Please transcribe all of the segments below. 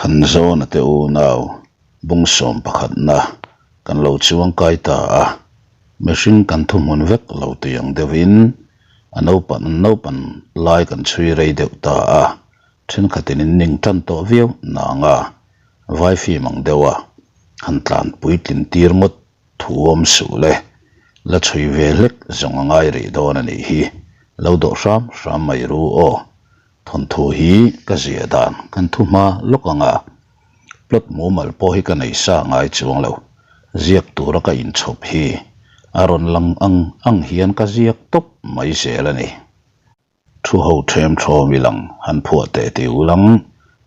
Thanzawna te unau bungsawm pakhatna kan lo chuang kai ta a, mihring kan thuhmun vek lo tui ang deuhin a naupan naupan lai kan chhui rei deuh ta a, thenkhatin in ning tan tawh viau nanga vai fim ang deuha han tlan puitlin tir ngawt Thu awm suh le, la chhui ve hlek zawng a ngai rih dawn a nih hi, lo dawh hram hram mai ru aw. Thawnthu hi ka ziah dan kan thu hma lawk ang a, plot mumal pawh hi ka nei sa ngai chuang lo, ziak tura ka inchhawp hi a rawn lang ang ang hian ka ziak tawp mai zel a ni. Thu ho ṭhem ṭhawm i lang han phuah teh ti u lang,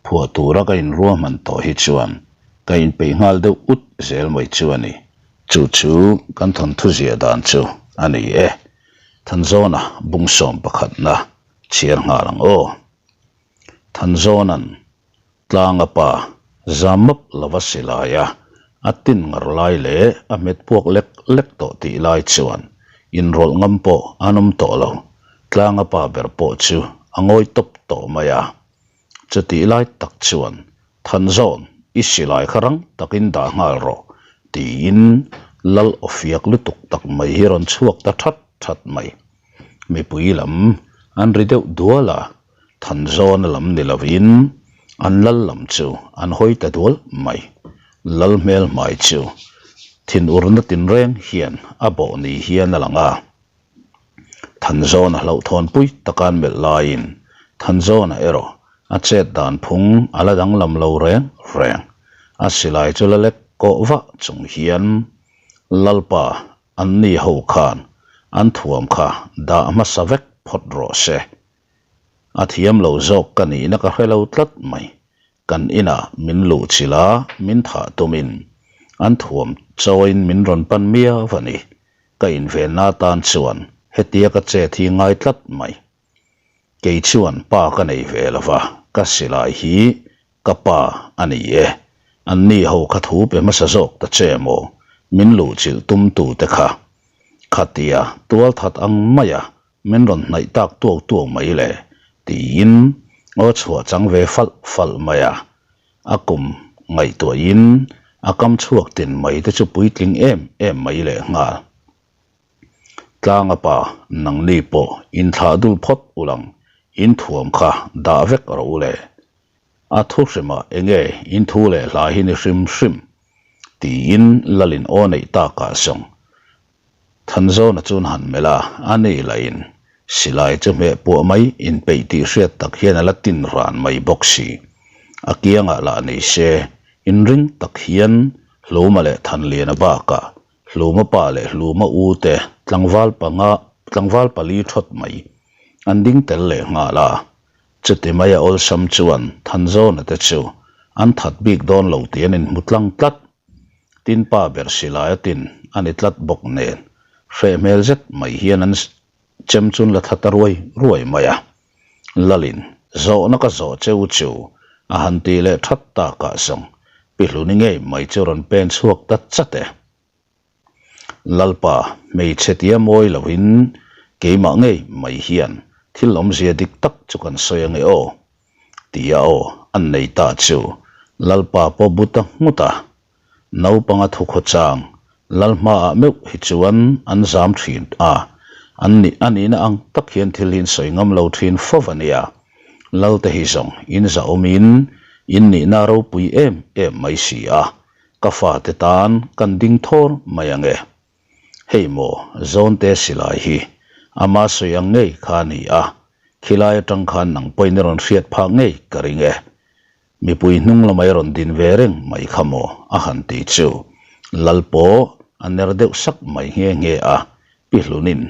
phuah tura ka inruahman tawh hi chuan ka inpeih nghal deuh ut zel mai chu a ni. Chu chu kan thawnthu ziah dan chu a ni e. Thanzawna bungsawm pakhatna chhiar nghal ang aw. Thanzawna'n Tlanga pa zam map lova silai a, a tin ngar lai leh a hmet puak lek lek tawh tih lai chuan inrawlh ngam pawh an awm tawh lo. Tlanga pa ber pawh chu a ngawi tawp tawh mai a. Chutih lai tak chuan Thanzawn, i silai kha rang takin dah nghal rawh tiin lal awfiak lutuk tak mai hi rawn chhuak ta that that mai. Mipui lam an ri deuh dual a. Thanzawna lam ni lovin an lal lam chu an hawi ta dual mai. Lal hmel hmai chu thinurna tinreng hian a bawh ni hian a lang a. Thanzawna hlauhthawnpui taka an melh laiin Thanzawna erawh a chet dan phung a la danglam lo reng reng. A silai chu la lek kawh vah chung hian Lalpa anni ho khan an thuam kha dah hmasa vek phawt rawh se. A thiam lo zawk ka nihna ka hre lo tlat mai. Kan inah min luh chilh a, min thah tumin an thuam chawiin min rawn pan miau a ni. Ka invenna atan chuan hetia ka chet hi ngai tlat mai. Kei chuan pa ka nei ve lo va, ka silai hi ka pa a ni e. Anni ho kha thu pe hmasa zawk ta che maw? Min luh chilh tumtute kha. Khatia tualthat ang maia Min rawn hnaih tak tuau tuau mai le, tiin aw chhuah chang ve falh falh mai a. A kum ngaihtuahin a kam chhuak tin mai te chu puitling em em mai leh nghal. Tlanga pa, nangni pawh inthlah dul phawt u lang, in thuam kha dah vek rawh u le. A thu hrimah enge in thu leh hla hi ni hrim hrim, tiin Lalin aw neih takah zawng Thanzawna chuan han melh a, a nei lahin silai chu hmeh puah mai inpeih tih hriat tak hian a la tin ran mai bawk si. A kiangah lah nei se, inring tak hian Hluma leh Thanliana bakah Hluma pa leh Hluma u te tlangval panga tlangval pali thawt mai an ding tel leh nghal a. Chuti maia awlsam chuan Thanzawna te chu an that bik dawn lo tih an inhmu tlang tlat. Tin pa ber silai a tin a ni tlat bawk nen hreh hmel zet mai hian an chem chun la thla ta ruai ruai mai a. Lalin zawhna ka zawh cheu chu a han tih leh that takah zawng Pi Hluni ngei mai chu rawn pen chhuak ta chat e. Lalpa hmeichhe tia mawi loin keimah ngei mai hian thil awmzia dik tak chu kan sawi ange aw. Tia aw an nei ta chu Lalpa pawh bu ta nghut a. Naupanga thukhaw chang Lalhmaah meuh hi chuan an zam thin a, an nih a nihna ang tak hian thil hi in sawi ngam lo thin fo a nia. Lalte hi zawng in zahawmin in nihna ropui em em mai si a, ka fate tan kan ding thawr mai ang e. Hei maw, Zawnte silai hi ama sawi ang ngei kha a ni a, khilai atang khan nang pawhin i rawn hriat phak ngei ka ring e. Mipui hnung lamah i rawn din ve reng mai kha maw a han ti chu Lal pawh a ner deuh sak mai nghe nghe a, Pi Hlunin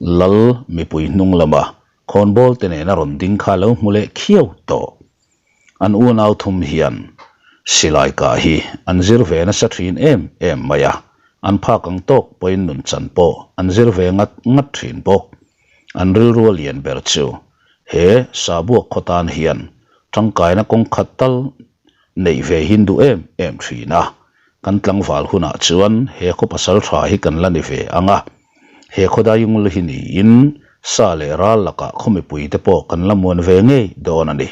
Lal mipui hnung lama khawnbawl te nen a rawn ding kha lo hmu leh khiau tawh. An unau thum hian silai kah hi an zir ve nasa thin em em mai a, an phak ang tawk pawhin nun chan pawh an zir ve ngat ngat thin bawk. An rilru a lian ber chu he sabuak khaw tan hian tangkaina kawng khat tal neih ve hi an duh em em thin a, kan tlangval hunah chuan he khaw pasal tha hi kan la ni ve ang a. He khawdaiungul hi niin sa leh ral lakah khaw mipui te pawh kan la muan ve ngei dawn a ni.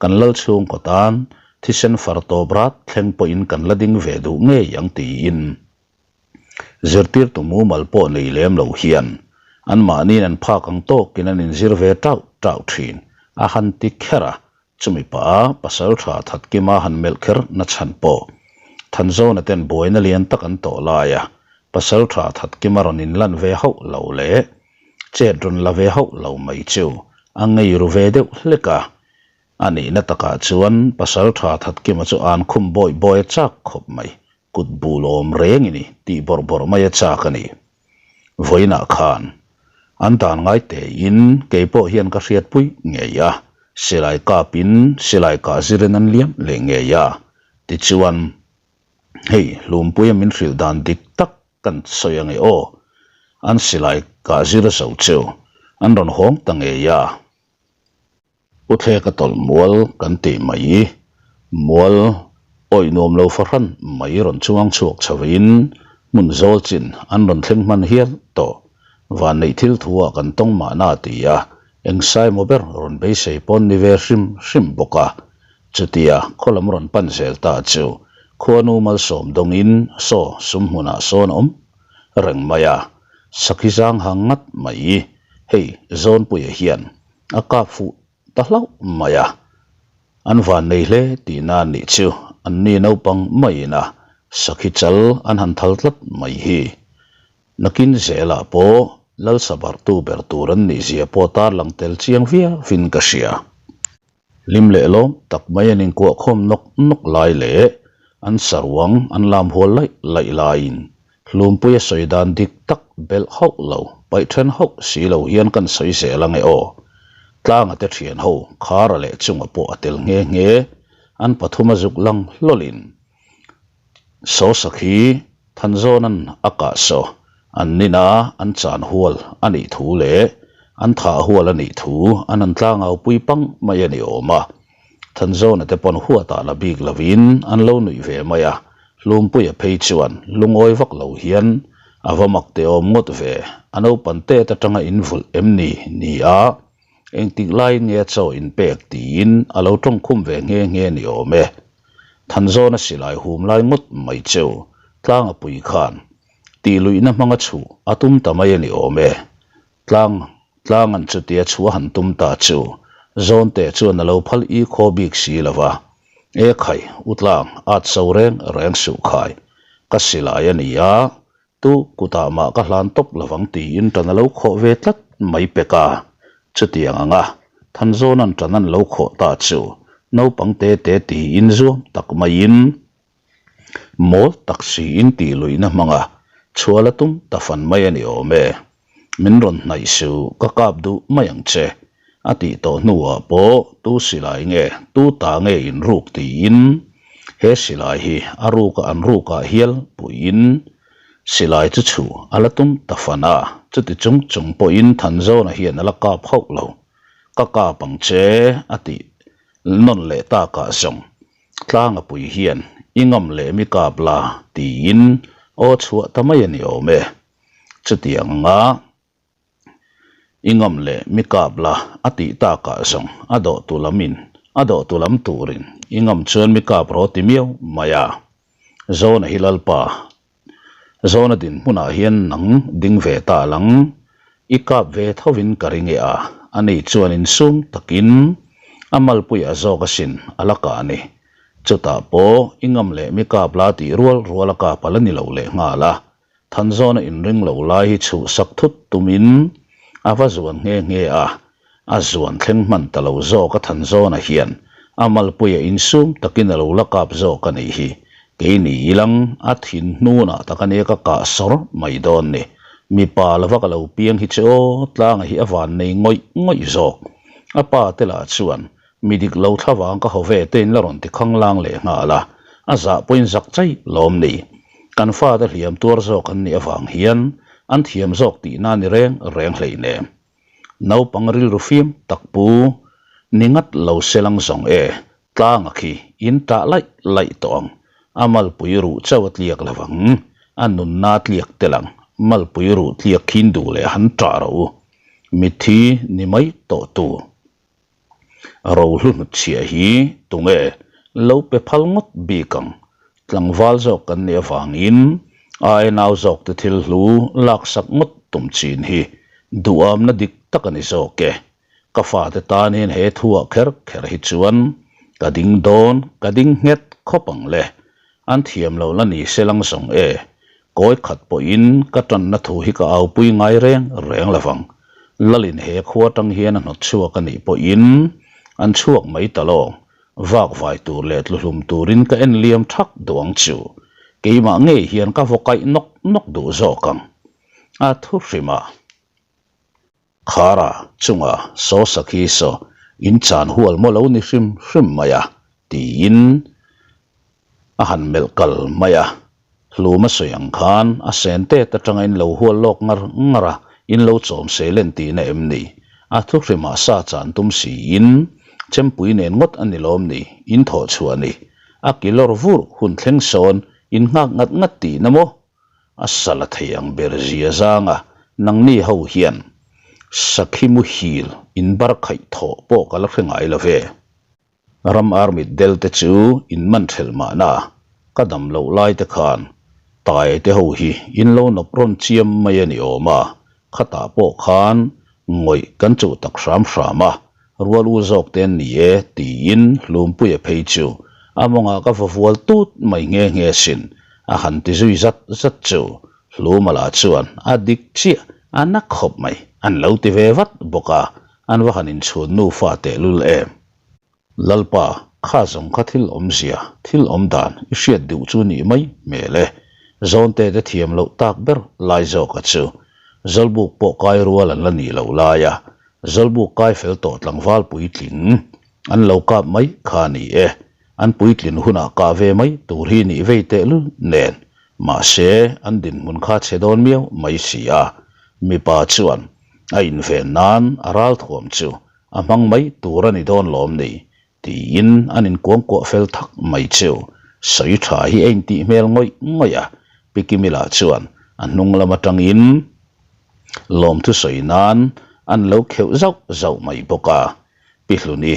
Kan lal chhungkaw tan Thisen far tawp rat thleng pawhin kan la ding ve duh ngei ang tiin zirtirtu mumal pawh nei lem lo hian anmahniin an phak ang tawkin an inzir ve tauh tauh thin a han ti kher a, chumi pah a pasal tha Thatkima han melh kher na chhan pawh Thanzawna ten buaina lian tak an tawh lai a, pasal tha Thatkima rawn inlan ve hauh lo leh chet rawn la ve hauh lo mai chu a ngei ru ve deuh hlek a. A nihna takah chuan pasal tha Thatkima chu an khum bawih bawi a chak khawp mai, kut bul awm reng i ni tih bawrh bawrh mai a chak a ni. Vawiinah khan an dan ngai tein kei pawh hian ka hriatpui ngei a, silai kapin silai kah zirin an liam leh ngei a, tichuan hei Hlumpuia min hrilh dan dik tak kan sawi ange aw, an silai kah zir zo chu an rawn hawng ta ngei a. Pu Thleka tawlh mual kan tih mai, mual awih nuam lo fahran mai rawn chuang chhuak chhoin hmun zawl chin an rawn thleng hman hial tawh. Vanneih thil thu ah kan tawng mahna ti a, eng saimaw ber rawn beisei pawn ni ve hrim hrim bawk a. Chutia khaw lam rawn pan zel ta chu khuanu malsawm dawngin saw sum hmunah sawn a awm reng mai a, sakhi zang hang ngat mai hei Zawnpuia hian A kap fuh ta hlauh mai a, an van nei hle tihna a nih chu an ni naupang maiin a sakhi chal an han thal tlat mai hi. Nakin zelah pawh Lalsabartu ber tur an nih zia pawh tarlang tel chiang viauin ka hria. Hlim leh lawm tak mai an inkuah khawm nawk nawk lai leh an saruang an lam hual laih laih laiin Hlumpuia sawi dan dik tak belh hauh lo, paih then hauh si lo hian kan sawi zel ange aw. Tlanga te thian ho Khara leh chunga pawh a tel nghe nghe, an pathuma zuk lang hlawlin saw sakhi Thanzawnan a kah saw an nina an chan hual a nih thu leh an thah hual a nih thu an han tlangau pui pang mai a ni awm a. Thanzawna te pawn huatah la bik lovin an lo nuih ve mai a, Hlumpuia phei chuan lungawi vak lo hian a va mak teh awm ngawt ve, a naupan tet atanga in vulh em ni ni a, engtik laiin nge a chaw in pek tiin a lo tawngkhum ve nghe nghe ni awm e. Thanzawna silai hum lai ngawt mai cheu Tlanga pui khan tih luihna hmanga chhuh a tum ta mai a ni awm e. Tlang tlang an chutia chhuah han tum ta chu Zawnte chuan a lo phal i khaw bik si lo va, E khai, u tlang, at so reng reng suh khai, ka silai a ni a, tu kutah mah ka hlan tawp lovang tiin tan a lo khawh ve tlat mai pek a. Chutiang anga Thanzawna'n tan an lo khawh ta chu naupang te te tiin zuam tak maiin Mawl tak siin tih luihna hmanga chhual a tum ta fan mai a ni awm e. Min rawn hnaih suh, ka kap duh mai ang che, a tih tawh hnuah pawh tu silai nge, tu ta nge in ruk tiin he silai hi a ruka an rukah hial puiin silai chu chhuh a la tum ta fan a, chuti chung chung pawhin Thanzawna hian a la kap hauh lo. Ka kap ang che, a tih nawn leh takah zawng Tlanga pui hian i ngam leh mi kap la tiin aw chhuah ta mai a ni awm e. Chutiang anga i ngam leh mi kap la a tih takah zawng a dawhtu lamin a dawhtu lam turin i ngam chuan mi kap rawh ti miau mai a. Zawna hi Lalpa Zawna dinhmunah hian nang ding ve ta lang, i kap ve thovin ka ring e a, ani chuan insum takin a malpuiah zawk asin a la kah a ni. Chutah pawh i ngam leh mi kap la tih rual rual a kap a la ni lo leh nghal a, Thanzawna inring lo lai hi chhuhsak thut tumin a va zuan nghe nghe a, A zuan thleng hman ta lo zawk a Thanzawna hian a malpuia insum takin a lo la kap zawk a nih hi. Kei ni ilang a thin hnunah tak a nia ka kah sawr mai dawn ni. Mipa lova ka lo piang hi che aw, tlanga hi a van nei ngawih ngawih zawk. A pa te lah chuan mi dik lo thlavang ka haw ve te in la rawn ti khanglang leh nghal a, a zah pawhin zak chai lawm ni. Kan fate hliam tuar zawk an nih avang hian an thiam zawk tihna ni reng reng hleinem. Naupang rilru fim tak pu ni ngat lo se lang zawng e, tlanga khi in tah laih laih tawh ang, a malpui ruh chauh a tliak lo vang, a nunna a tliak tel ang, malpui ruh tliak khin duh leh han tah rawh u, mitthi ni mai tawh tur. Rohlu hnutchhiah hi tunge? lo pe phal ngawt bik ang. Tlangval zawk kan nih avangin ai nau zawk te thil hlu laksak ngawt tum chin hi duhamna dik tak a ni zawk e. Ka fate tan hian he thuah kher kher hi chuan ka ding dawn, ka ding nghet khawp ang le. An thiam lo la ni se lang zawng e. Kawi khat pawhin ka tanna thu hi ka aupui ngai reng reng lo vang. Lalin he khua tang hian a hnawt chhuak a nih pawhin an chhuak mai ta lawng. Vak vai tur leh tluhlum turin ka en liam thak duh ang chu. Keimah ngei hian ka vaw kaih nawk nawk duh zawk ang. A thu hrim a. Khara chunga saw sakhi saw in chan hual maw lo ni hrim hrim mai a, tiin a han melh kal mai a. Hlum a sawi ang khan a sen tet atanga in lo hual lawk ngar ngar a, in lo chawm seilen tihna em ni? A thu hrimah sa chan tum siin chempui nen ngawt a ni lawm ni, in thawh chhuah ni. A kilawr vur hun thleng sawn in nghak ngat ngat tihna maw? A sa la thei ang ber zia zanga nangni ho hian sakhi muhil in bar khaih thawh pawh ka la hre ngai lo ve. Ram armit del te chu in man thelh mahna ka dam loh lai te khan tai te ho hi in lo nawp rawn chiam mai a ni awm a, khatah pawh khan ngawih kan chuh tak hram hram a, Rual u zawk te an ni e, tiin Hlumpuia phei chu a mawngah ka va vual tut mai nghe nghe sin, a han ti zui zat zat chu Hlumala chuan a dik chiah a na khawp mai, an lo ti ve vat bawk a, an va han inchhun nufa tehlul em. Lalpa, kha zawng kha thil awmzia, thil awm dan i hriat duh chu nih mai hmel e. Zawnte te thiam loh tak ber lai zawka chu Zawlbuk pawh kai rual an la nih loh lai a, Zawlbuk kai fel tawh tlangval puitling an lo kap mai kha a ni e. An puitlin hunah kah ve mai tur hi nih vei tehlul nen, mahse an dinhmun kha chhe dawn miau mai si a. Mipa chuan a inven nan a ralthuam chu a hmang mai tur a ni dawn lawm ni? Tiin an inkuangkuah fel thak mai chu sawi tha hi a intih hmel ngawih ngawih a, Pi Kimila chuan a hnung lam atangin lawmthu sawi nan an lo kheuh zauh zauh mai bawk a, Pi Hluni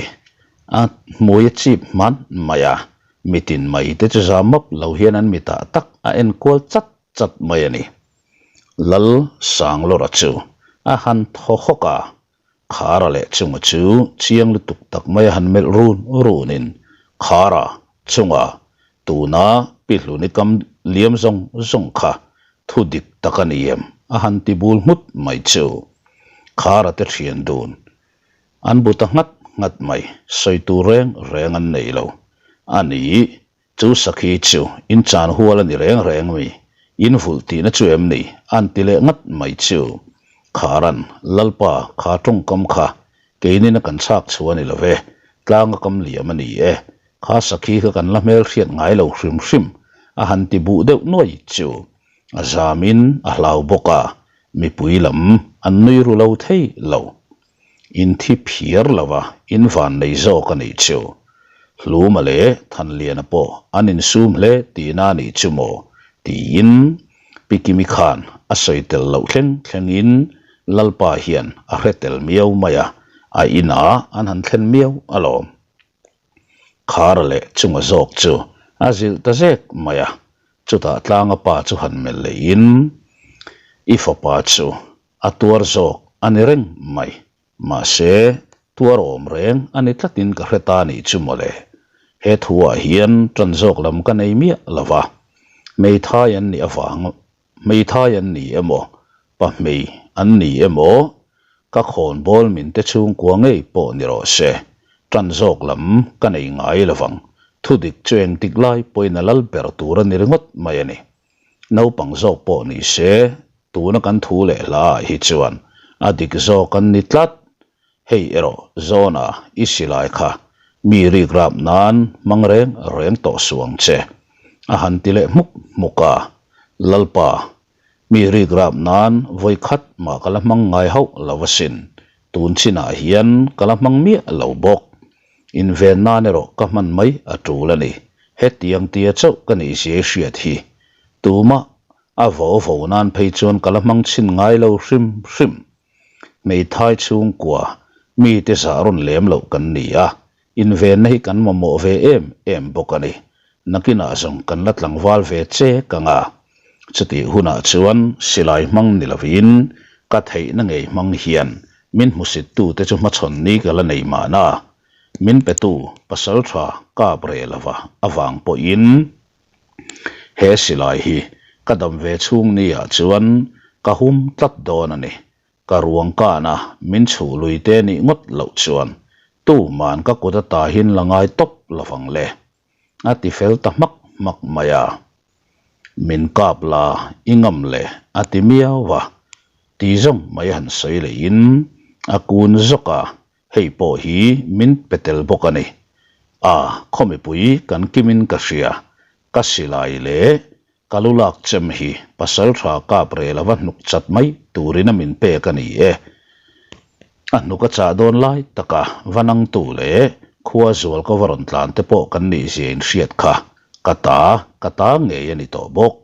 a hmui a chip hman mai a, mitin mai te chu zam map lo hian an mitah tak a enkual chat chat mai a ni. Lal Sanglawra chu a han thaw hawk a, Khara leh chunga chu chiang lutuk tak mai a han melh run runin, Khara, chunga, tuna Pi Hluni kam liam zawng zawng kha thu dik tak a ni em? a han ti bul nghut mai chu. Khara te thian dun an bu ta nghat nghat mai, sawi tur reng reng an nei lo a ni. Chu sakhi chu in chan hual a ni reng reng mi, in vulh tihna chu em ni? An ti leh ngat mai chu. Kharan, Lalpa, kha tawngkam kha keinin a kan chhak chhu a ni lo ve, tlang a kam liam a ni e, kha sakhi kha kan la hmel hriat ngai lo hrim hrim, a han ti buh deuh nuai chu. A zamin a hlau bawk a, mipui lam an nui ru lo thei lo. In thi phiar lo a, in van nei zawk a nih chu. Hluma leh Thanliana pawh an insum hle tihna a nih chu maw? tiin Pi Kimi khan a sawi tel loh thleng thlengin Lalpa hian a hre tel miau mai a, a inah an han thlen miau alawm. Khara leh chunga zawk chu a zilh ta zek mai a, chutah tlanga pa chu han melh lehin, I fapa chu A tuar zawk a ni reng mai. Mahse, tuar awm reng a ni tlatin ka hre ta nih chu mawle. He thuah hian tan zawk lam ka nei miah lo va. Hmeithai an nih avang, hmeithai an ni emaw, pa hmei an ni emaw, ka khawnbawl min te chhungkua ngei pawh ni rawh se, tan zawk lam ka nei ngai lo vang. Thudik chu engtik lai pawhin a lal ber tur a ni ringawt mai a ni. Naupang zawk pawh ni se, tuna kan thu leh hla ah hi chuan a dik zawk an ni tlat. Hei erawh Zawna i silai kha mi rik rap nan hmang reng reng tawh suh ang che, a han ti leh hmuk hmuk a. Lalpa, mi rik rap nan vawi khat mah ka la hmang ngai hauh lo asin, tun chinah hian ka la hmang miah lo bawk. Inven nan erawh ka hman mai a tul a ni. Hetiang tia chauh ka nih zia i hriat hi. Tumah a vo vo nan phei chuan ka la hmang chhin ngai lo hrim hrim. Hmeithai chhungkua mite zah rawn lem loh kan ni a. Invenna hi kan mamawh ve em em bawk a ni. Nakinah zawng kan la tlangval ve che ka nga. Chutih hunah chuan silai hmang ni lovin ka theihna ngei hmang hian min hmusittute chu hmachhawn ni ka la nei mahna. Min petu pasal tha kap reh lova avang pawhin he silai hi ka dam ve chhung niah chuan ka hum tlat dawn a ni. Ka ruang kana min chhuh lui te nih ngawt loh chuan tuman ka kut ata hin la ngai tawp lovang le. A ti fel ta hmak hmak mai a. Min kap la i ngam le a ti miau a. Ti zawng mai han sawi lehin a kun zawk a, hei pawh hi min pe tel bawk a ni. A, khaw mipui kan kimin ka hria, ka silai leh Ka lu lak chem hi pasal tha kap rel a va hnuk chat mai turin a min pek a ni e. A hnuk a chah dawn lai taka va nangtu leh khua zual ka va rawn tlan te pawh kan nih zia in hriat kha ka ta, ka ta ngei a ni tawh bawk.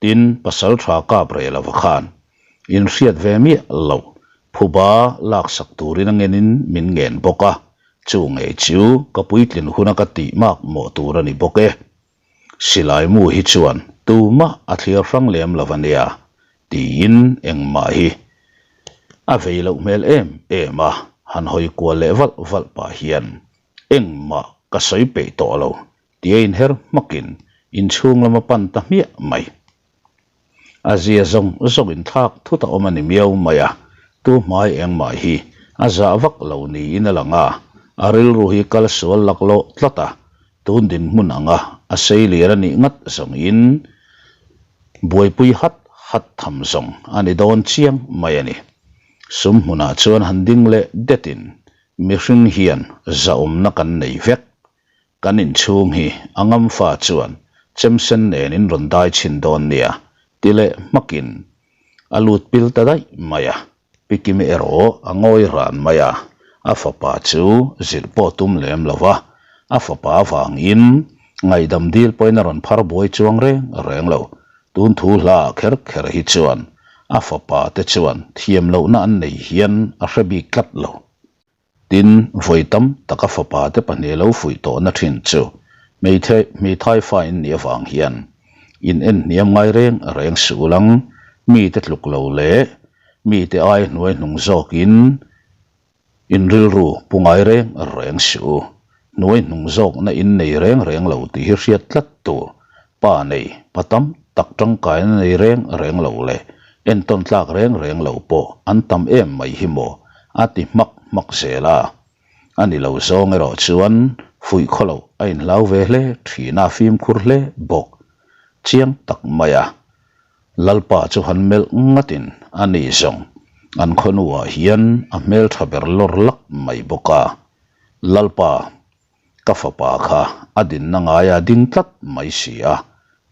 Tin, pasal tha kap rel a va khan in hriat ve miah loh phuba laksak turin a ngenin min ngen bawk a, chu ngei chu ka puitlin huna ka tih mak mawh tur a ni bawk e. Silai mu hi chuan tumah a thlir hrang lem lo a nia, tiin engmah hi a vei loh hmel em em a, han hawi kual leh valh valh pah hian engmah ka sawi peih tawh lo tia inher hmakin inchhung lam a pan ta hmiah mai. A zia zawng zawng in thlak thut a awm a ni miau mai a, tu hmai engmah hi a zah vak lo niin a lang a, a rilru hi kal sual laklawh tlat a, tun dinhmun anga a sei lian a nih ngat zawng in buaipui hat hat tham zawng a ni dawn chiang mai a ni. Sum hmunah chuan han ding leh det in mihring hian zahawmna kan nei vek. Kan inchhung hi a ngamfa chuan chemsen nen in rawn dai chhin dawn nia ti leh hmakin a lut pil ta daih mai a. Pi Kimi erawh a ngawi ran mai a, a fapa chu zilh pawh tum lem lo va, a fapa avangin ngaihdam dil pawhin a rawn phar buai chuang reng reng lo. Tun thu hla ah kher kher hi chuan a fapa te chuan thiam lohna an nei hian a hre bik tlat lo. Tin, vawi tam taka fapa te pahnih lo fuih tawhna thin chu hmeithai fa in nih avang hian in en hniam ngai reng reng suh ulang, mite tluk lo leh mite ai hnuai hnung zawkin in rilru pu ngai reng reng suh u. Hnuai hnung zawkna in nei reng reng lo tih hi hriat tlat tur. Pa nei, pa tam tak tangkaina nei reng reng lo leh entawn tlak reng reng lo pawh an tam em mai hi maw a ti hmak hmak zel a. A ni lo zawng erawh chuan fuih khaw loh a inhlau ve hle thin a fimkhur hle bawk. Chiang tak mai a. Lalpa chu han melh ngatin a ni zawng an khawnuah hian a hmeltha ber lawr lak mai bawk a. Lalpa, ka fapa kha a dinna ngaia ding tlat mai si a,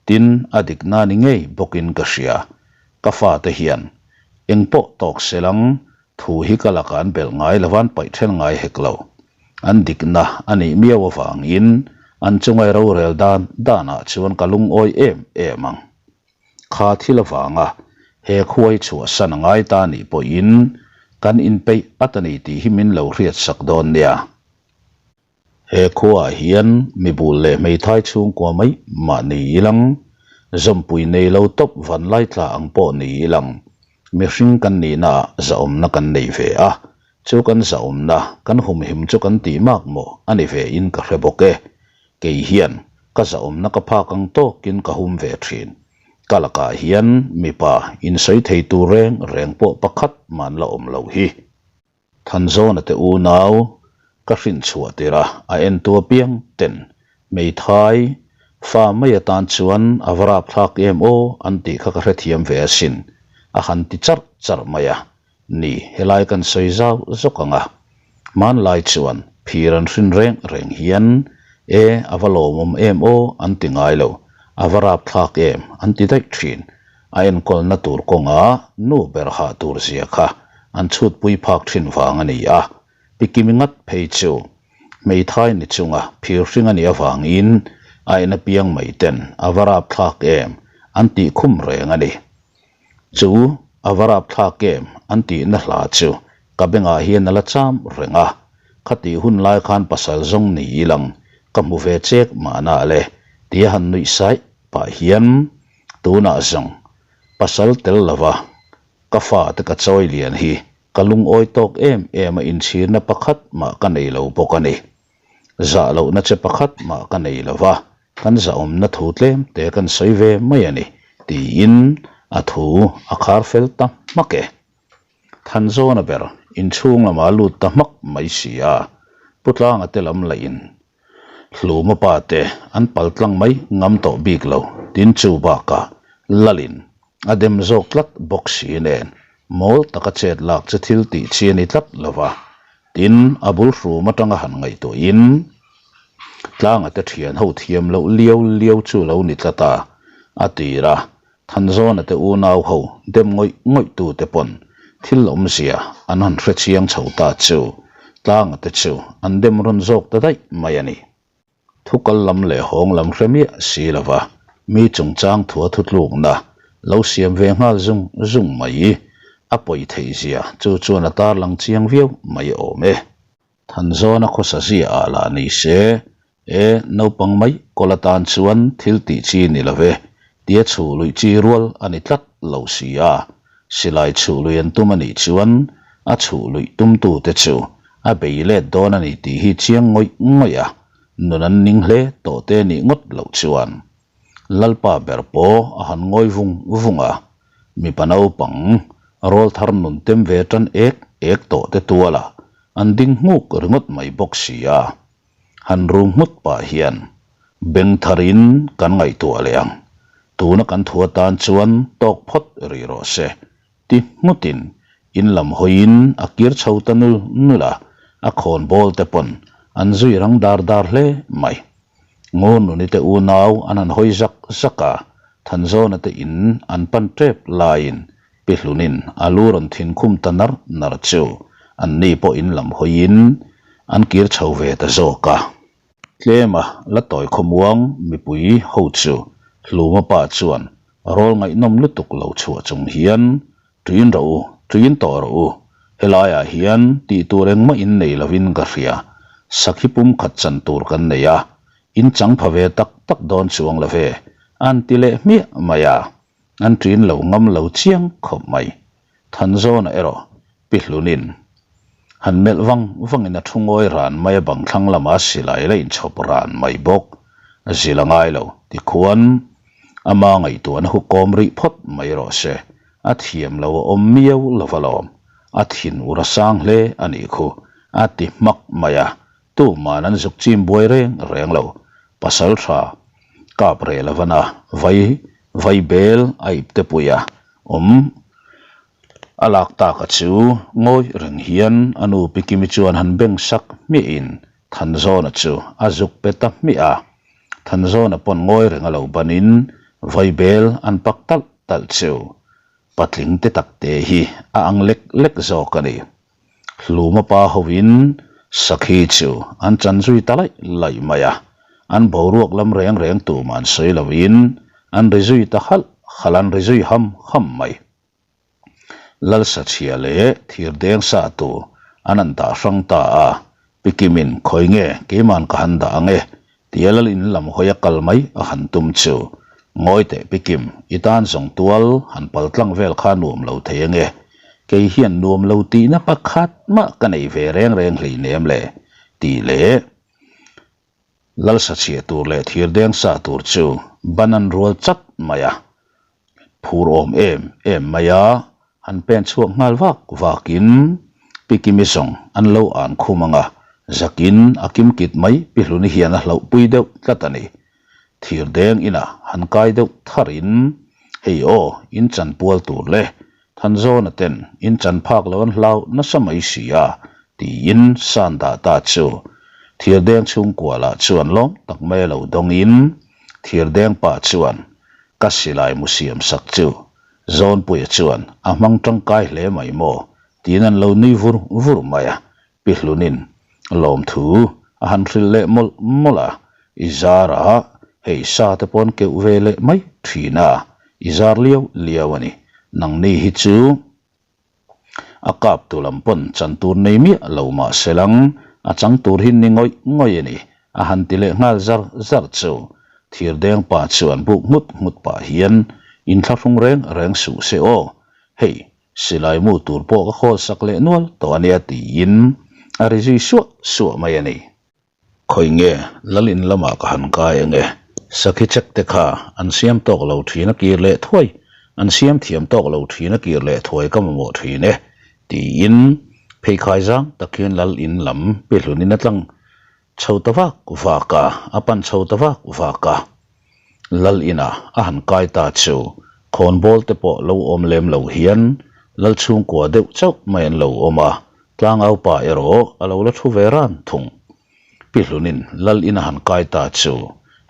tin a dikna ni ngei bawkin ka hria. Ka fate hian eng pawh tawk selang thu hi ka lakah an belh ngai lo an paih then ngai hek lo. An dikna a nih miau avangin an chungai rorel dan danah chuan ka lungawi em em ang. Kha thil avanga he khuai chhuahsan a ngai ta nih pawhin kan inpeih at a ni tih hi min lo hriatsak dawn nia. He khuaah hian mibul leh hmeithai chhungkua mai mah ni ilang, zawmpui nei lo tawp vanlai tla ang pawh ni ilang, mihring kan nihnaah zahawmna kan nei ve a, chu kan zahawmna kan humhim chu kan tih mak maw a ni ve in ka hre bawk e. Kei hian ka zahawmna ka phak ang tawkin ka hum ve thin. Ka lakah hian mipa insawi thei tur reng reng pawh pakhat man la awm loh hi. Thanzawna te unau ka hrin chhuah tir a, a entu apiang ten hmeithai fa mai atan chuan a va rapthlak em aw an tih kha ka hrethiam ve asin, a han ti charh charh mai a. Ni, helai kan sawi zau zawk ang a. Hmanlai chuan phir an hrin reng reng hian e a va lawmawm em aw an ti ngai lo, a va rapthlak em an ti daih thin. A enkawlna tur kawnga nu ber hah tur zia kha an chhutpui phak thin vang a ni a. Pi Kimi ngat phei chu hmeithai ni chunga phir hring a nih avangin a en apiang mai ten a va rapthlak em an tih khum reng a ni. Chu a va rapthlak em an tihna hla chu ka bengah hian a la cham reng a. Khatih hun lai khan pasal zawng ni ilang ka hmu ve chek mahna le tia han nuih saih pah hian tunah zawng pasal tel lova ka fate ka chawi lian hi ka lungawi tawk em em a inchhirna pakhat mah ka nei lo bawk a ni. Zah lohna che pakhat mah ka nei lova kan zahawmna thu tlem te kan sawi ve mai a ni tiin a thu a khar fel ta hmak e. Thanzawna ber inchhung lamah a lut ta hmak mai si a, Pu Tlanga te lam laih in Hluma pa te an pal tlang mai ngam tawh bik lo tin chu bakah Lalin a dem zawk tlat bawk si nen mawl taka chet lak chu thil tih chi a ni tlat lo va, tin a bul hrum atanga han ngaihtuahin Tlanga te thian ho thiam loh liau liau chu lo ni tlat a, a tir a. Thanzawna te unau ho dem ngawih ngawih tu te pawn thil awmzia an han hre chiang chho ta chu Tlanga te chu an dem rawn zawk ta daih mai a ni. Thu kal lam leh hawng lam hre miah si lova mi chungchang thua thutlukna lo siam ve nghal zung zung mai a pawi theih zia chu chuan a tarlang chiang viau mai awm e. Thanzawna khawsa zia ah lah ni se, e, naupang mai kawl atan chuan thil tih chi ni lo ve, tia chhuh luih chi rual a ni tlat lo si a. Silai chhuh lui an tum a nih chuan a chhuh luih tumtute chu a bei let dawn a ni tih hi chiang ngawih ngawih a, nun an ning hle tawh te nih ngawt loh chuan Lalpa ber pawh a han ngawi vung vung a, mipa naupang rawl thar nun tem ve tan ek ek tawh te tuala an ding nghuk ringawt mai bawk si a. Han rum nghut pah hian beng tharin kan ngaihtuah leh ang, tuna kan thu atan chuan tawk phawt rih rawh se ti nghutin in lam hawiin a kir chho ta nul nul a, a khawn bawl te pawn an zui rang dar dar hle mai. Ngurnuni te unau an han hawi zak zak a, Thanzawna te in an pan tep laiin Pi Hlunin a lu rawn thin khum ta nar nar chu anni pawh in lam hawiin an kir chho ve ta zawk a. Tlema la tawi khawmuang mipui ho chu Hluma pa chuan rawl ngaihnawm lutuk lo chhuah chung hian Tuin rawh u, tuin tawh rawh u, helaiah hian tih tur engmah in nei lovin ka hria, sakhi pum khat chan tur kan nei a, in chang pha ve tak tak dawn chuang lo ve, an ti leh hmiah mai a, an ṭin lo ngam lo chiang khawp mai. Thanzawna erawh Pi Hlunin han melh vang vangin a thu ngawi ran mai a bang thlang lama silai la inchhawp ran mai bawk. Zil a ngai lo, tikhuan ama ngaihtuahna hu kawm rih phawt mai rawh se, a thiam lo a awm miau lo va lawm, a thin ur a sang hle a nih khu, a ti hmak mai a, tuman an zuk chim buai reng reng lo, pasal tha kap reh lo vana vai vai bel a ip te pui a awm a lak tak a chu ngawi reng hian a nu Pi Kimi chuan han beng sak hmiahin Thanzawna chu a zuk pe ta hmiah a, Thanzawna pawn ngawi reng a lo banin vai bel an pak talh talh chu patling te tak te hi a ang lek lek zawk a ni. Hluma pa hovin Sakhi chu an chan zui ta laih laih mai a, an boruak lam reng reng tum an sawi lovin an ri zui ta halh halh an ri zui ham ham mai. Lalsachhia leh Thirdeng sa tur an han dah hrang ta a, Pi Kimin khawi nge keiman ka han dah ang e tia Lal in lam hawi a kal mai a han tum chu ngawi teh Pi Kim i tan zawng tual han pal tlang vel kha nuam lo thei ange kei hian nuam lo tihna pakhat mah ka nei ve reng reng hleinem le tih leh Lalsachhia tur leh Thirdeng sa tur chu ban an rual chat mai a. Phur awm em em mai a, han pen chhuak nghal vak vakin Pi Kimi zawng an lo an khum ang a, zakin a kim kit mai Pi Hluni hian a hlauhpui deuh tlat a ni. Thir deng inah han kai deuh tharin, Hei aw, in chanpual tur le, Thanzawna ten in chan phak lo an hlau nasa mai si a, tiin San dah ta chu Thirdeng chhungkua lah chuan lawm tak mai a lo dawngin Thirdeng pa chuan Ka silai mu siam sak chu Zawnpuia chuan a hmang tangkai hle mai maw tiin an lo nui vur vur mai a, Pi Hlunin lawmthu a han hrilh leh mawlh mawlh a, i zarah hei sa te pawn keuh ve leh mai thin a, i zar liau liau a ni, nangni hi chu A kap tu lam pawn chan tur nei miah lo mah se lang. A chang tur hi ni ngawih ngawih a ni, a han ti leh nghal zar zar chu. Thirdeng pa chuan buk nghut nghut pah hian inthlahrung reng reng suh se aw, hei silai mu tur pawh ka khawl sak leh nual tawh a nia tiin a ri zui suah suah mai a ni. Khawi nge lal in lamah ka han kai enge? Sakhi check te kha an siam tawk lo thin a kir leh thuai, an siam thiam tawk lo thin a kir leh thuai ka mamawh thin e tiin pheikhai zang tak hian lal in lam pi hlun in a tlang chho ta vak vak a, a pan chho ta vak vak a. Lal inah a han kai ta chu khawnbawl te pawh lo awm lem lo hian lal chhungkua deuh chauh mai an lo awm a, tlangau pa erawh a lo la thu ve ran thung. Pi Hlunin lal ina han kai ta chu,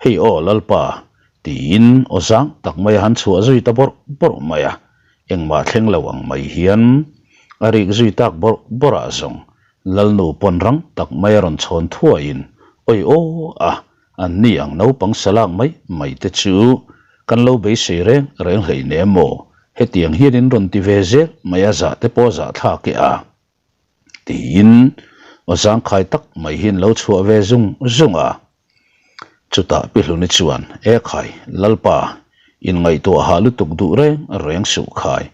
Hei aw Lalpa, tiin aw zang tak mai a han chhuah zui ta bawrh bawrh mai a, engmah thleng lo ang mai hian a rik zui tak bawrh bawrh ah zawng Lalnu pawn rang tak mai a rawn chhawn thuaiin, Awi aw a, An ni ang naupang salak mai mai te chu kan lo beisei reng reng hlei nem maw? Hetiang hian in rawn ti ve zel mai a zah te pawh zah thlak e a tiin aw zangkhai tak mai hian lo chhuah ve zung zung a. Chutah Pi Hluni chuan, E khai, Lalpa, inngaihtuah hah lutuk duh reng reng suh khai,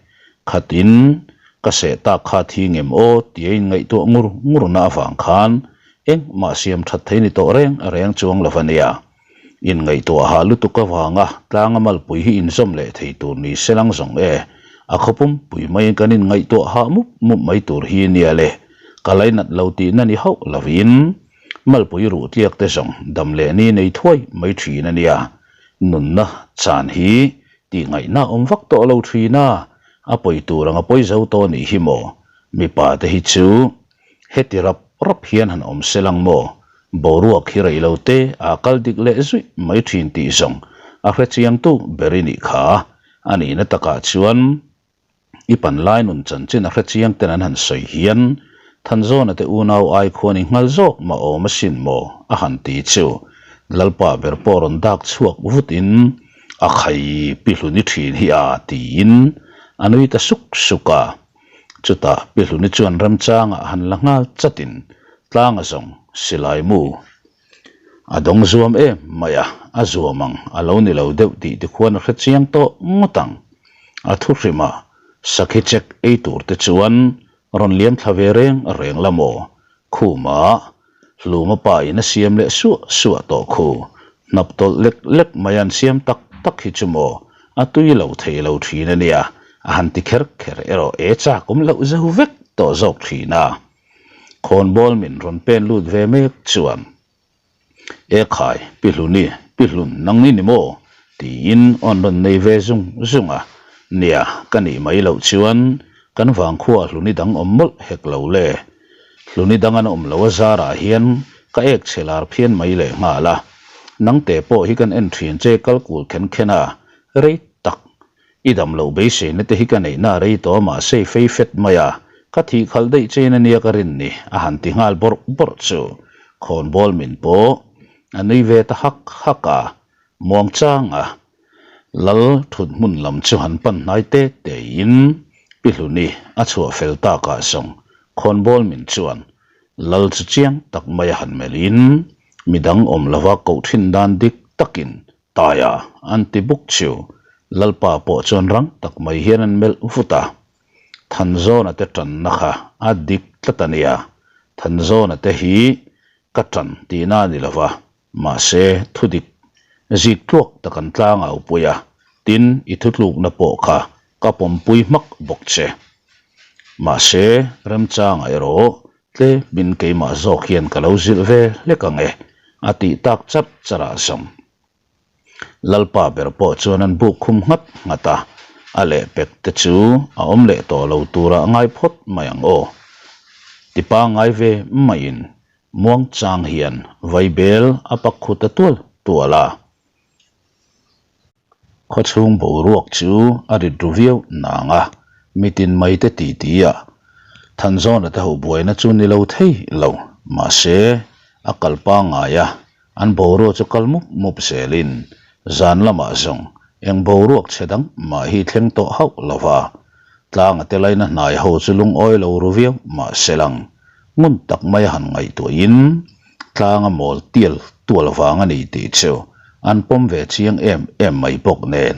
khatin ka seh tak kha thi ngem aw tia inngaihtuah ngur ngurna avang khan Engmah siam that thei ni tawh reng reng chuang lo a nia. Inngaihtuah hah lutuk avanga tlanga malpui hi inzawm leh thei tur ni se lang zawng e. A khaw pumpui maiin kan inngaihtuah hah mup mup mai tur hi nia le. Ka lainat lo tihna ni hauh lovin malpui ruh tliak te zawng dam leh ni nei thuai mai thin a nia. Nunna chan hi tihngaihna awm vak tawh lo thin a, a pawi tur anga pawi zo tawh nih hi maw. Mipa te hi chu Heti rap rap hian han awm se lang maw? Boruak hi rei lo te a kal dik leh zuih mai thin tih zawng a hre chiangtu ber i nih kha. A nihna takah chuan i panlai nun chanchin a hre chiang ten an han sawi hian Thanzawna te unau ai khuan i nghal zawk mah awm asin maw? a han ti chu Lalpa ber pawh rawn dak chhuak vutin a khai pi hlun i thin hi a tiin a nui ta suk suk a. Chutah Pi Hluni chuan remchangah han la nghal chatin tlanga zawng silai mu a dawng zuam em mai a, a zuam ang a lo ni lo deuh tih tikhuan a hre chiang tawh ngawt ang. A thu hrimah sakhi check ei tur te chuan rawn liam thla ve reng reng la maw? Khumah Hluma pa in a siam leh suah suah tawh khu. Hnap tawlh lek lek mai an siam tak tak hi chu maw a tui lo thei lo thin a nia, a han ti kher kher erawh e chak awm loh zo vek tawh zawk thin a. Khawnbawl min rawn pen lut ve mek chuan E khai, Pi Hluni, Pi Hlun nang ni ni maw? tiin awn rawn nei ve zung zung a. Nia, ka nih mai loh chuan kan vangkhua Hluni dang awm mawlh hek lo le. Hluni dang an awm lo a zarah hian ka ek chhe lar phian mai leh nghal a. Nangte pawh hi kan en thin che kal kul khen khen a, rei tak. I dam loh beiseina te hi ka neihna a rei tawh a mahse i fei fet mai a, ka thih khalh daih chein a nia ka rin ni a han ti nghal bawrh bawrh chu. Khawnbawl min pawh a nui ve ta hak hak a, Muangchang a, Lal thut hmun lam chu han pan hnai te te in Pi Hluni a chhuah fel tak ah zawng khawnbawl min chuan Lal chu chiang tak mai a han melh in midang awm lova koh thin dan dik tak in Taia an ti buk chu Lalpa pawh chuan rang tak mai hian an melh vut a. Thanzawna te tanna kha a dik tlat a nia, Thanzawna te hi ka tan tihna a ni lova, Mahse, thudik zik tluak tak an tlang au pui a, tin i thutlukna pawh kha ka pawmpui hmak bawk che. Mahse, remchangah erawh tlemin keimah zawk hian ka lo zilh ve hlek ang e, a tih tak charh charh ah zawng. Lalpa ber pawh chuan an buk khum nghat nghat a, a lehpek te chu a awm leh tawh lo turah ngai phawt mai ang aw. Ti pangngai ve maiin Muangchang hian vaibel a pak khu ta tual tual a. Khawchhung boruak chu a rit ru viau nang a, mitin mai te titi a Thanzawna te ho buaina chu ni lo thei lo, mahse a kal pangngai a, an boruak chu kal mup mup zelin zan lamah zawng eng boruak chhe dang mah hi thleng tawh hauh lo va, tlanga te laina hnai ho chu lungawi lo ru viau mahse lang. Ngun tak mai a han ngaihtuahin tlanga mawl tial tual vang a ni tih chu an pawm ve chiang em em mai bawk nen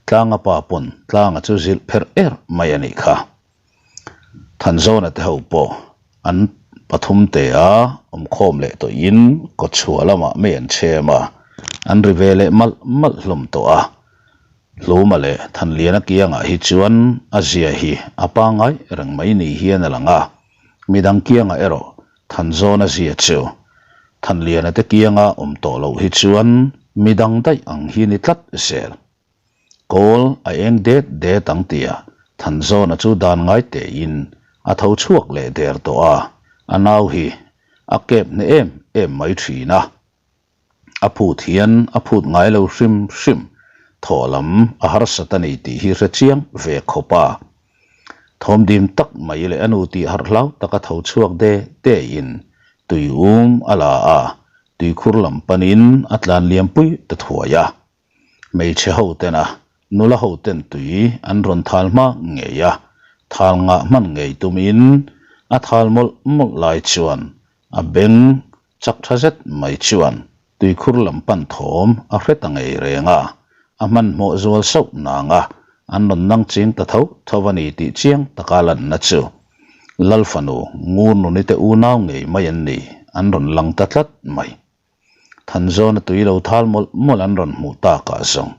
tlanga pa pawn tlanga chu zilh pherh erh mai a nih kha. Thanzawna te ho pawh an pathum te a awmkhawm leh tawhin kawtchhuah lamah mei an chhem a, an ri ve leh malh malh hlawm tawh a. Hluma leh Thanliana kiangah hi chuan a zia hi a pangngai reng mai ni hian a lang a. Midang kiangah erawh Thanzawna zia chu Thanliana te kianga awm tawh loh hi chuan midang daih ang hi ni tlat zel. Kawl a eng det det ang tia Thanzawna chu dan ngai tein a tho chhuak leh der tawh a, a nau hi a kep hneh em em mai thin a. A phut hian a phut ngai lo hrim hrim, thawh lam a harsat a ni tih hi hre chiang ve khawp a. Thawmdim tak mai leh a nu tih harh hlau taka tho chhuak de dein tui um a la a, tuikhur lam panin a tlan liam pui ta thuai a. Hmeichhe ho tena nula ho ten tui an rawn thal hma ngei a, thal ngah hman ngei tumin a thal mawlh mawlh lai chuan a beng Chak tha zet mai chuan tuikhur lam pan thawm a hre ta ngei reng a, a hmanhmawh zual sauh nang a, an rawn nang ching ta tho tho a ni tih chiang taka lanna chu Lal fanu ngur nuni te unau ngei mai an ni, an rawn lang ta tlat mai. Thanzawna tui lo thal mawlh mawlh an rawn hmuh takah zawng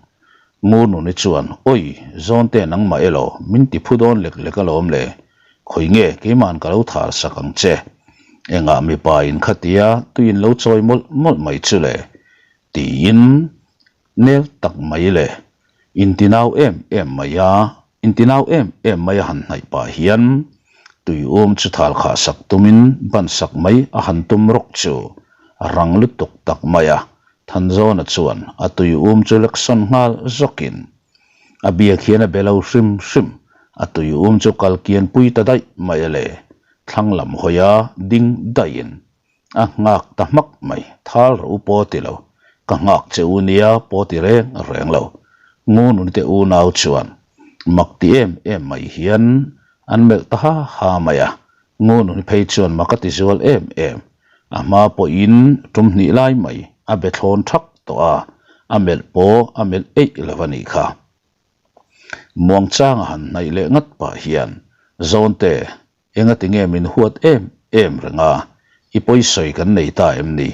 Ngur nuni chuan, Awi, Zawnte nangmah elaw, min ti phu dawn lek lek alawm le, Khawi nge keima'n ka lo thar sak ang che? Engah mipa in khatia tui in lo chawi mawlh mawlh mai chu le? tiin nel tak mai le intinau em em mai a, intinau em em mai a han hnaih pah hian tui um chu thal khah sak tumin ban sak mai a han tum rawk chu rang lutuk tak mai a, Thanzawna chuan a tui um chu lek sawn nghal zawkin A biak hian a be lo hrim hrim, a tui um chu kal kian pui ta daih mai a le, thlang lam hawi a ding daihin a nghak ta hmak mai, thal rawh u paw ti lo, ka nghak che u nia paw ti reng reng lo, Ngununi te unau chuan mak ti em em mai hian an melh ta ha ha mai a, Ngununi phei chuan mak a ti zual em em, a hma pawhin tum hnih lai mai a be thlawn thak tawh a, a melh pawh a melh eih lo a nih kha. Muangchanga han hnaih leh ngat pah hian, Zawnte, engati nge min huat em em reng a, i pawisawi kan nei ta em ni?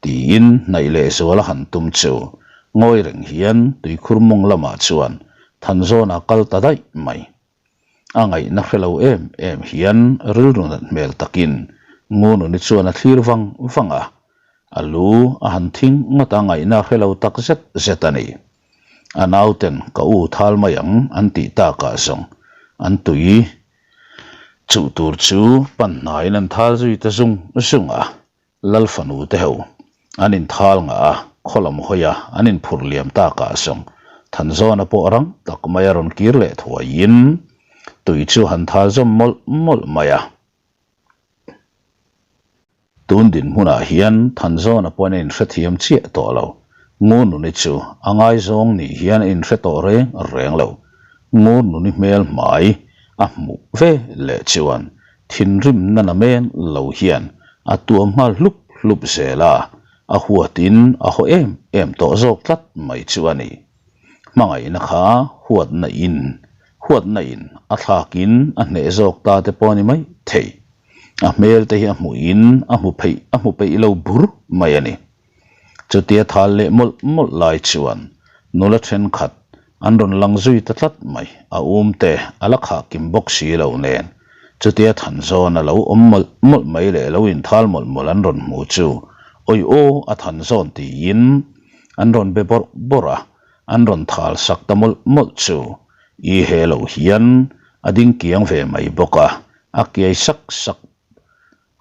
tiin hnaih leh zual a han tum chu ngawi reng hian tuikhur mawng lamah chuan Thanzawna kal ta daih mai. A ngaihna hre lo em em hian rilru nat hmel takin Ngununi chuan a thlir vang vang a, a lu a han thing ngawt a ngaihna hre lo tak zet zet a ni. A nauten ka u thal mai ang an tih takah zawng an tui chuh tur chu pan hnaiin an thal zui ta zung zung a. Lal fanu te ho an inthal ngah a, khaw lam hawi a an inphurh liam takah zawng Thanzawna pawh rang tak mai a rawn kir leh thuaiin tui chu han thal zawm mawlh mawlh mai a. Tun dinhmunah hian Thanzawna pawhin a inhrethiam chiah tawh lo. Ngununi chu a ngaizawng nih hian a inhre tawh reng reng lo. Ngununi hmel hmai a hmuh ve leh chuan Thinrimna na men lo hian a tuam nghal hlup hlup zel a, a huatin a haw em em tawh zawk tlat mai chu a ni. Hmangaihna kha huatna in huatna in a thlakin a hneh zawk ta te pawh a ni mai thei. A hmel te hi a hmuhin a hmu pheih a hmu peih lo bur mai a ni. Chutia thal leh mawlh mawlh lai chuan nula thenkhat an rawn lang zui ta tlat mai, a um te a la khah kim bawk si lo nen. Chutia Thanzawn a lo awm mawlh mawlh mai leh lo inthal mawlh mawlh an rawn hmu chu awi aw a Thanzawn tiin an rawn be bawrh bawrh a, an rawn thal sak ta mawlh mawlh chu i he lo hian a ding kiang ve mai bawk a, a kiai sak sak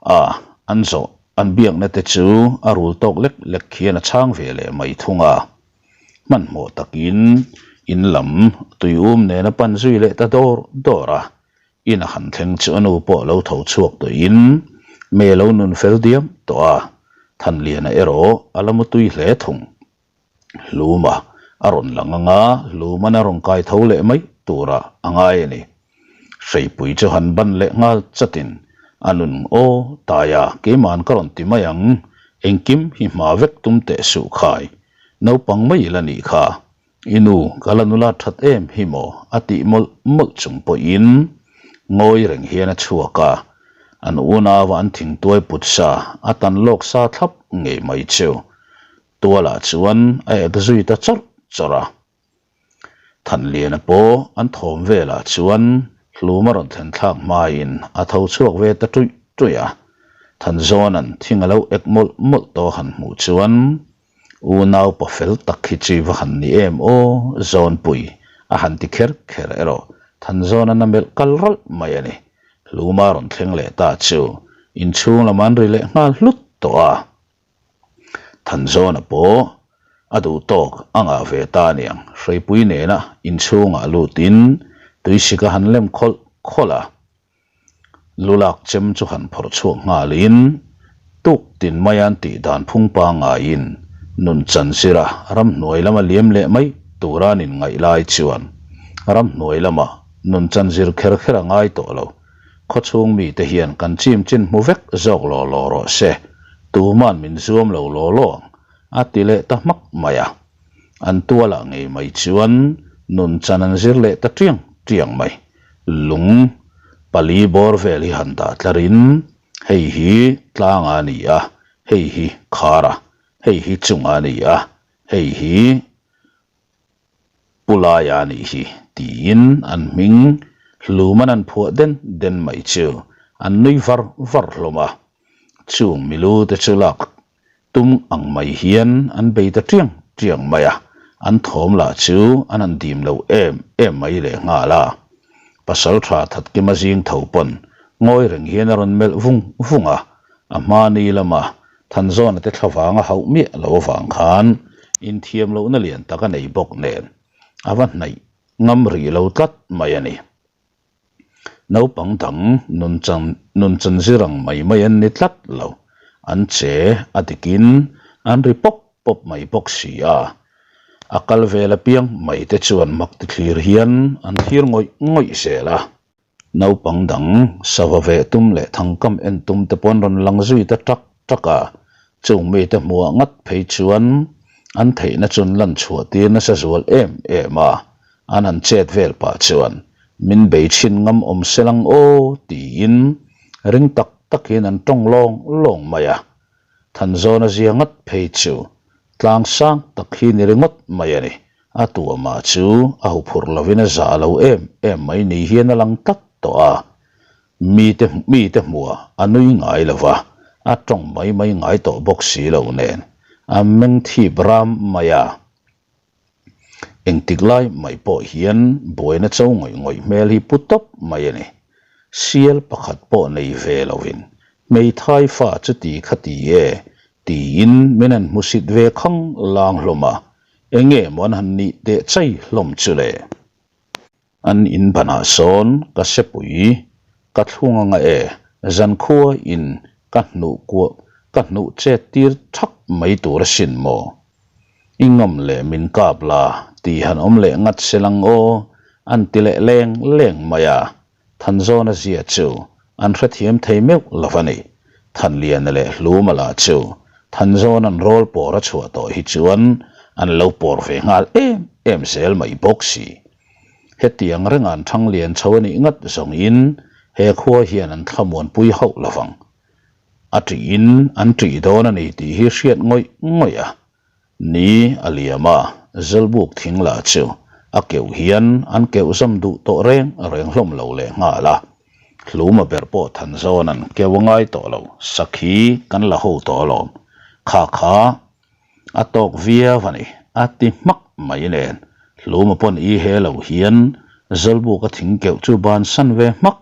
A, an zawh an biakna te chu a rul tawk lek lek khian a chhang ve leh mai thung a. Hmanhmawh takin in lam tuium nen a pan zui leh ta dawr dawr a, in a han thleng chu a nu pawh lo tho chhuak tawhin me lo nun fel diam tawh a, Thanliana erawh a la mutui hle thung. Hluma a rawn lang ang a, Hluman a rawn kai tho leh mai turah a ngai a ni. Hreipui chu han ban leh nghal chatin. A nun aw taia keiman ka rawn ti mai ang, engkim hi hma vek tum teh suh khai, naupang mai ila nih kha, i nu ka la nula that em hi maw a tih mawlh mawlh chung pawhin ngawi reng hian a chhuak a, an unauva an thingtuai put sa a tan lawk sa thlap ngei mai chu tualah chuan a ek zui ta chawrh chawrh a. Thanliana pawh an thawm velah chuan hlum a rawn thlen thlak hmain a tho chhuak ve ta ṭuih ṭuih a. Thanzawna'n thing a lo ek mawlh mawlh tawh han hmuh chuan unau pa fel tak hi chi va han ni em aw Zawnpui a han ti kher kher erawh Thanzawna'n a melh kal ralh mai a ni. Hlum a rawn thleng leh ta chu inchhung lam an ri leh nghal hlut tawh a. Thanzawna pawh a duh tawk a ngah ve ta aniang, hreipui nena inchhungah lutin tuisik a han lem khawlh khawlh a, lulak chem chu han phawrh chhuak nghalin tuk tin mai an tih dan phung pangaiin nun chan zira ramhnuai lama liam leh mai tura an inngaih lai chuan ramhnuai lama nun chan zir kher kher a ngai tawh lo. Khawchhung mite hian kan chim chin hmu vek zawk law law rawh se, tuman min zuam lo law law ang, a ti leh ta hmak mai a. An tualah ngei mai chuan nun chan an zir leh ta tiang tiang mai. Lung pali bawr vel hi han dah tlarin, hei hi tlanga a ni a, hei hi khara, hei hi chunga a ni a, hei hi Pu Laia a nih hi, tiin an hming hluman an phuah den den mai chu an nui var var hlawm a. Chung milu te chu lak tum ang mai hian an bei ta tiang tiang mai a, an thawm lah chu an han dim lo em em mai leh nghal a. Pasaltha Thatkima zing tho pawn ngawi reng hian a rawn melh vung vung a, a hma ni lama Thanzawna te thlavang a hauh miah lo avang khan inthiam lohna lian tak a nei bawk nen a va hnaih ngam rih lo tlat mai a ni. Naupang dang nunchan nunchan zir ang mai mai an ni tlat lo, an che a dikin an ri pawp pawp mai bawk si a. A kal vel apiang mai te chuan mak ti thlir hian an thlir ngawih ngawih zel a. Naupang dang sava veh tum leh thangkam en tum te pawh an rawn lang zui ta tak tak a, chung mite hmuah ngat phei chuan an theihna chu an lan chhuah tir nasa zual em em a, an han chet vel pah chuan min bei chhin ngam awm se lang aw tiin ring tak tak hian an tawng lawng lawng mai a, Thanzawna zia ngat phei chu tlang sang tak hi ni ringawt mai a ni. A tuamah chu a huphurh lovin a zah lo em em mai ni hian a lang tlat tawh a. Mite mite hmuah a nui ngai lo va, a tawng mai mai ngai tawh bawk si lo nen a meng thip ram mai a. Engtik lai mai pawh hian buaina cho ngawih ngawih hmel hi pu tawp mai a ni. Sial pakhat pawh nei ve lovin hmeithai fa chuti khati e tiin min han hmusit ve khang lang hlawm a, Enge maw an han nih teh chai hlawm chu le? An in banah sawn ka sepui ka thlung anga e, zankhua in ka hnuh kuah ka hnuh chet tir thak mai tur asin maw? I ngam leh min kap la tih han awm leh ngat se lang aw, an ti leh leng leng mai a. Thanzawna zia chu an hrethiam thei meuh lo a ni. Thanliana leh Hluma lah chu Thanzawna'n rawl pawr a chhuah tawh hi chuan an lo pawr ve nghal em em zel mai bawk si. Hetiang renga an Thanglian chho a nih ngat zawngin he khua hian an thlamuanpui hauh lo vang. A ṭihin an ṭih dawn a ni tih hi hriat ngawih ngawih a. Ni a liam a, Zelbuk thing lah chu a keuh hian an keuh zam duh tawh reng reng hlawm lo leh nghal a. Hluma ber pawh than zawn an keuh a ngai tawh lo, sakhi kan la ho tawh alawm. Kha kha a tawk viau a ni, a ti hmak mai nen. Hluma pawn i he lo hian Zelbuk a thing keuh chu bansan ve hmak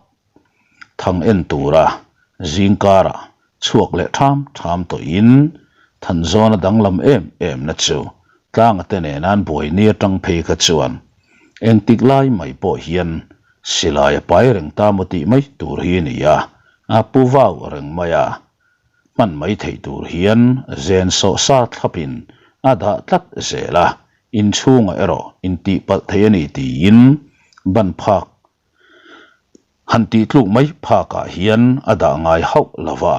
Thang en tura zingkarah chhuak leh ṭham ṭham tawhin Thanzawna danglam em em na chu tlanga te nena an buai ni aṭang phei kha chuan engtik lai mai pawh hian silai a pai reng ta maw tih mai tur hi a ni a, a pu vau reng mai a, hman mai theih tur hian zen sawh sa thlapin a dah tlat zel a, inchhungah erawh intihpalh thei a ni tiin ban phak. Han tih tluk mai phakah hian a dah ngai hauh lo va,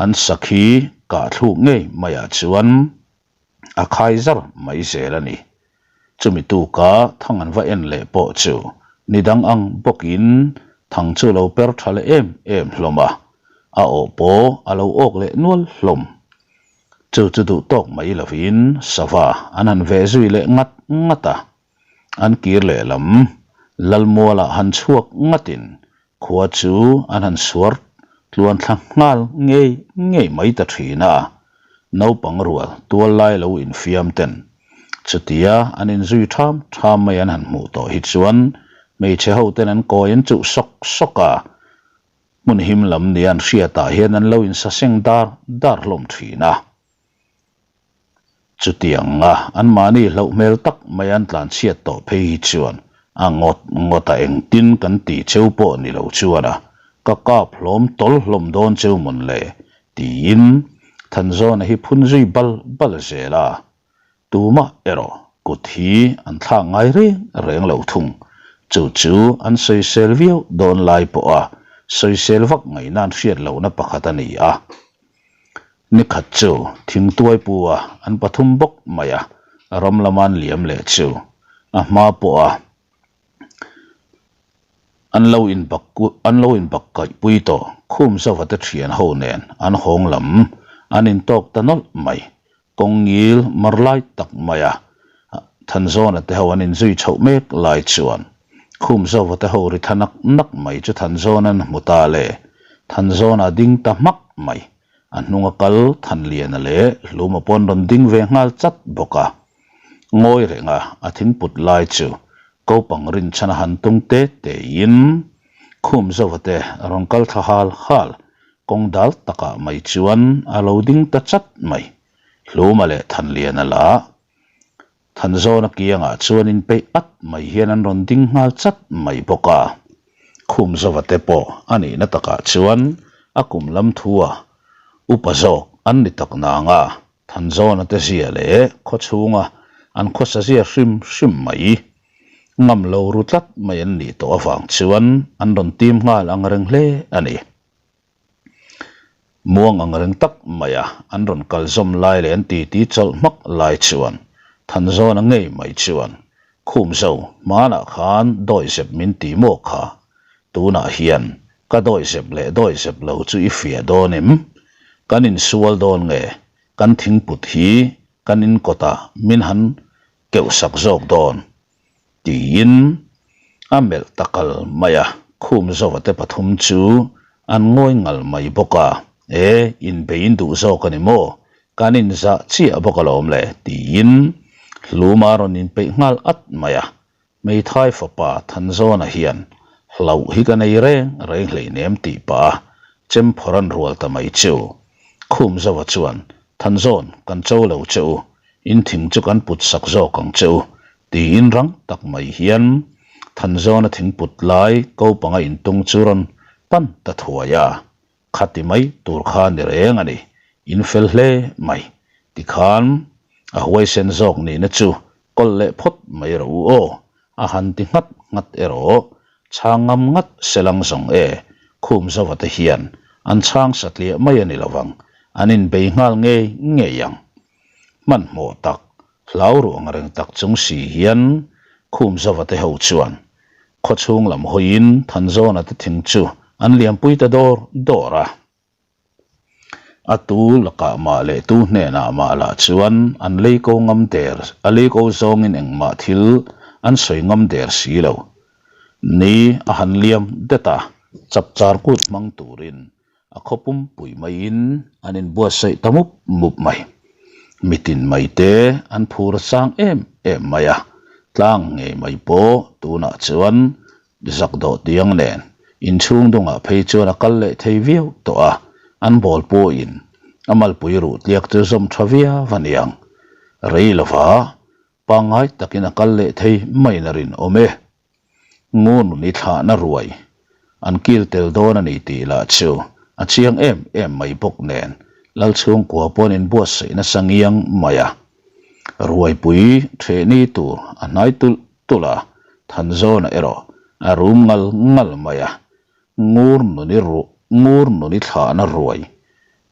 an sakhi kah thluk ngei maiah chuan a khai zar mai zel a ni. Chumi tuka thang an va en leh pawh chu ni dang ang bawkin thang chu lo per tha leh em em hlawm a, a awh pawh a lo awk leh nual hlawm. Chu chu duh tawk mai lovin sava an han veh zui leh ngat ngat a, An kir lehlam Lalmualah han chhuak ngatin khua chu an han suar tluan thla nghal ngei ngei mai ta thin a, naupang rual tual lai lo infiam ten chutia an inzui tham tham mai an han hmuh tawh hi chuan hmeichhe ho ten an kawi an chuh sawk sawk a, hmun him lam nia an hriatah hian an lo insaseng dar dar hlawm thin a. Chutianga anmahni hlauh hmel tak mai an tlanchhiat tawh phei hi chuan a ngawt ngawt a engtin kan ti cheu pawh ni lo chuan a ka kap hlawm tawl hlawm dawn cheu mawn le tiin Thanzawna hi phun zui bal bal zel a. Tumah erawh kut hi an thlak ngai reng reng lo thung. Chu chu an sawisel viau dawn lai pawha sawisel vak ngaihna an hriat lohna pakhat a ni a. Ni khat chu thingtuai pu a an pathum bawk mai a, ram lama an liam leh chu a hma pawh a an lo inbak an lo inbak kaih pui tawh khum zova te thian ho nen an hawng lam an intawk ta nawlh mai. Kawng ngil mar lai tak mai a Thanzawna te ho an inzui chhoh mek lai chuan khum zova te ho ri thla nak nak mai chu Thanzawna'n a hmu ta le. Thanzawna a ding ta hmak mai. A hnunga kal Thanliana leh Hluma pawn rawn ding ve nghal chat bawk a. Ngawi renga a thingput lai chu kopang rinchhan a han tung te tein khum zova te rawn kal thla hal hal kawng dal takah mai chuan a lo ding ta chat mai. Hluma leh Thanliana lah Thanzawna kiangah chuan inpeih at mai hian an rawn ding nghal chat mai bawk a. Khum zova te pawh a nihna takah chuan a kum lam thua upa zawk an ni tak nang a, Thanzawna te zia leh khaw chhunga an khawsa zia hrim hrim mai ngam lo ru tlat mai an nih tawh avang chuan an rawn tim nghal ang reng hle a ni. Muang ang reng tak maia an rawn kal zawm lai leh an titi chawlh hmak lai chuan Thanzawna ngei mai chuan Khum zo hmanah khan dawihzep min ti maw kha? Tunah hian ka dawihzep leh dawihzep lo chu i fiah dawn em? Kan insual dawn nge? Kan thingput hi kan inkawtah min han keuh sak zawk dawn? Tiin a melh ta kal mai a, khum zova te pathum chu an ngawi ngal mai bawk a, E, inbei in duh zawk a ni maw? Kan inzah chiah bawk alawm le, tiin Hluma rawn inpeih nghal at mai a, Hmeithai fapa Thanzawna hian hlauh hi ka nei reng reng hleinem tih pah a chem phawrh an rual ta mai chu. Khum zova chuan, Thanzawn, kan cho lo che u, In thing chu kan put sak zawk ang che u, tiin rang tak mai hian Thanzawna thing put lai ko panga intung chu rawn pan ta thuai a, khati mai tur kha ni reng a ni, in fel hle mai, tikhan a huaisen zawk nihna chu kawlh leh phawt mai rawh u aw, a han ti nghat nghat erawh chhang ngam ngat selang zawng e, khum zova te hian an chhang satliah mai a ni lovang, an inbei nghal ngei ngei ang. Hmanhmawh tak, hlau ruang reng tak chung si hian khum zova te ho chuan khawchhung lam hawiin Thanzawna te thing chu an liampui ta dawr dawr a. A tu lakah mah leh tu hnenah mah lah chuan an lei ko ngam der, a lei ko zawngin engmah thil an sawi ngam der si lo. Ni a han liam det a, chapchar kut hmang turin A khaw pumpui maiin an inbuatsaih ta mup mup mai. Mitin mai te an phur a chang em em mai a, tlang ngei mai pawh tunah chuan zak dawh tiang nen inchhung dungah phei chuan a kal leh thei viau tawh a, an bawl pawhin a malpui ruh tliak chu zawm tha viau a niang. Rei lova pangngai takin a kal leh thei maiin a rinawm e. Ngun i thlahna ruai an kil tel dawn a ni tih lah chu a chiang em em mai bawk nen Lalchhungkua pawn inbuatsaih nasa ngiang mai a. Ruaipui thehni tur a hnai tulh tulh a, Thanzawna erawh a rum ngal ngal mai a. Ngur nuni ruh, ngur nuni thlahna ruai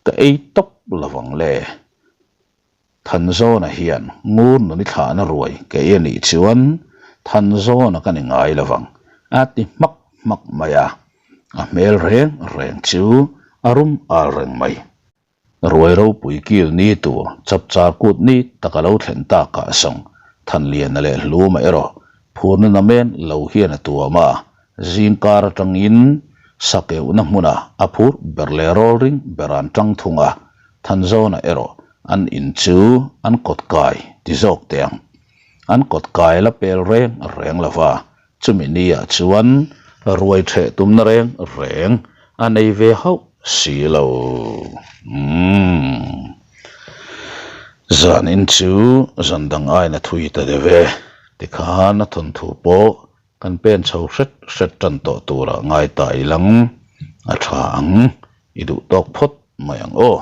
ka ei tawp lovang le. Thanzawna hian ngur nuni thlahna ruai ka ei a nih chuan Thanzawna ka ni ngai lovang a ti hmak hmak mai a, a hmel reng reng chu a rum al reng mai. Ruai ropui kil ni tur chapchar kut ni tak a lo thlen takah sawng Thanliana leh Hluma erawh phurna namen lo hian a tuam a, zingkar atangin sakeuhna hmunah a phur ber leh rawl ring ber an tang thung a, Thanzawna erawh an in chu an kawt kai ti zawk teh ang. An kawt kai la pel reng reng lova, Chumi niah chuan ruai ṭheh tumna reng reng a nei ve hauh si lo. Umm. Zanin chu zan dang aina thui ta deuh e. Tikhan a thawnthu pawh kan pen chho hret hret ṭan tawh turah ngai ta ilang a ṭha ang. I duh tawk phawt mai ang aw.